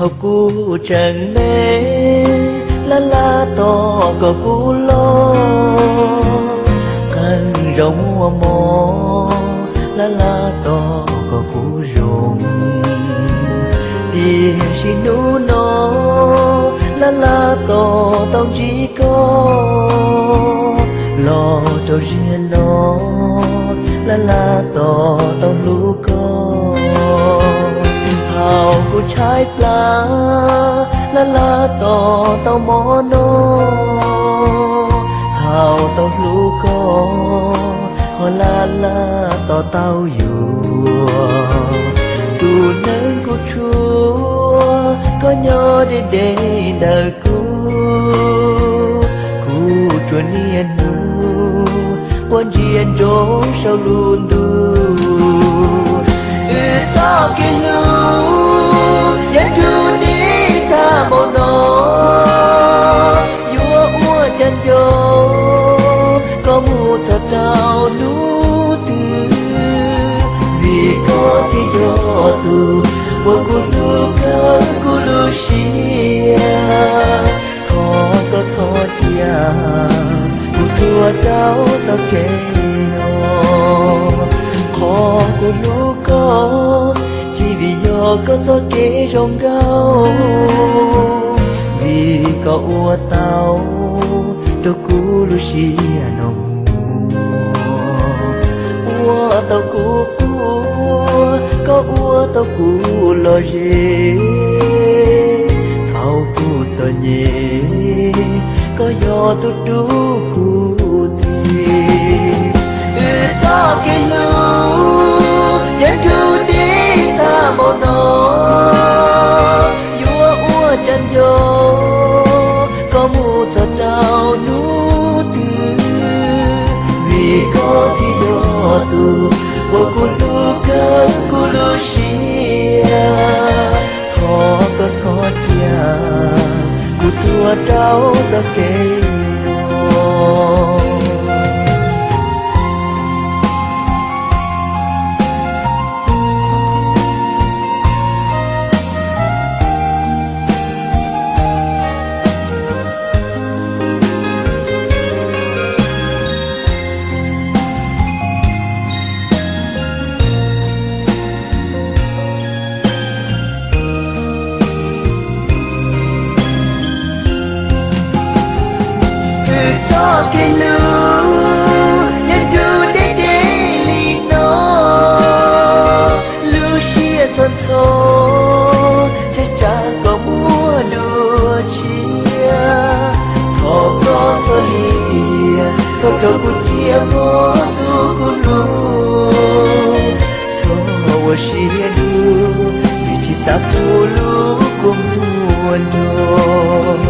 Thaum kuv tseem me, laj laj tos kom kuv loj, qee zaus muaj mob, laj laj tos kom kuv zoo. Tiam sis hnub no, laj laj tos tau ntsib koj, los rau ziag no, laj laj tos tau hlub koj. Thaum kuv tshaib plab, laj laj tos tau mov noj, thaum tau hlub koj, ho laj laj tos tau yuav. Tus neeg kuv tshua, koj nyob deb deb ntawm kuv, kuv tsuas niaj hnub ua ntsia ntsoov saum lub ntuj. Wb txoj kev hlub yeej nrug deb tag npaum no, yuav ua cas nco koj mus txog rau hnub twg, vim koj thiaj yog tus uas kuv hlub kawg kuv lub siab. Thov koj txhob cia kuv tuag rau txoj kev no, qhov kuv hlub koj tsis vim yog koj txoj kev zoo nkauj, vim koj ua tau rau kuv lub siab no mus, ua tau kuv quaj, koj ua tau kuv lom zem. Thaum kuv txom nyem, koj yog tus rub kuv tig. Wb txoj kev hlub yeej nrug deb tag npaum no, yuav ua cas nco koj mus txog rau hnub twg, vim koj thiaj yog tus uas kuv hlub kawg kuv lub siab. Thov koj txhob cia kuv tuag rau txoj kev no. Wb txoj kev hlub yeej nrug deb deb li no, lub siab txhawj txhawj, ntshai tsam koj muaj dua tshiab. Thov koj txhob lim hiam, txhob rau kuv cia mob tu kuv hlub. Txhob ua siab dub, vim tsis xav tu lub kua muag nrog.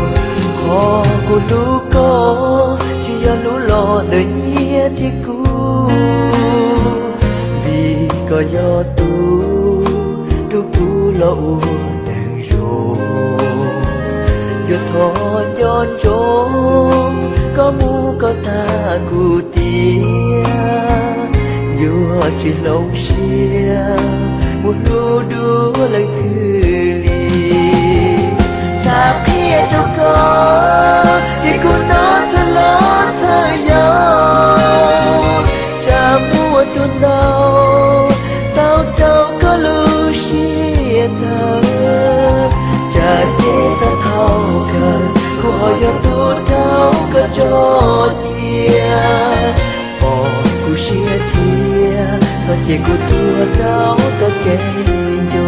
Qhov kuv hlub koj tsis yog hlub los ntawm nyiaj thiab kub, vim koj yog tus rub kuv los ua neeg zoo. Yuav thov nco ntsoov koj mus kom tag kuv tiam, yuav tsis hloov siab mus hlub dua leej twg li. Xav qhia rau koj tias kuv no txhawj los txhawj yau, tsam muaj tus ntau tau rau koj lub siab tawv. Tsam ces txhob thaum kawg kuv ho yog tus rau koj tso cia. Pom kuv siab thiab txhob cia kuv tuag rau txoj kev nco.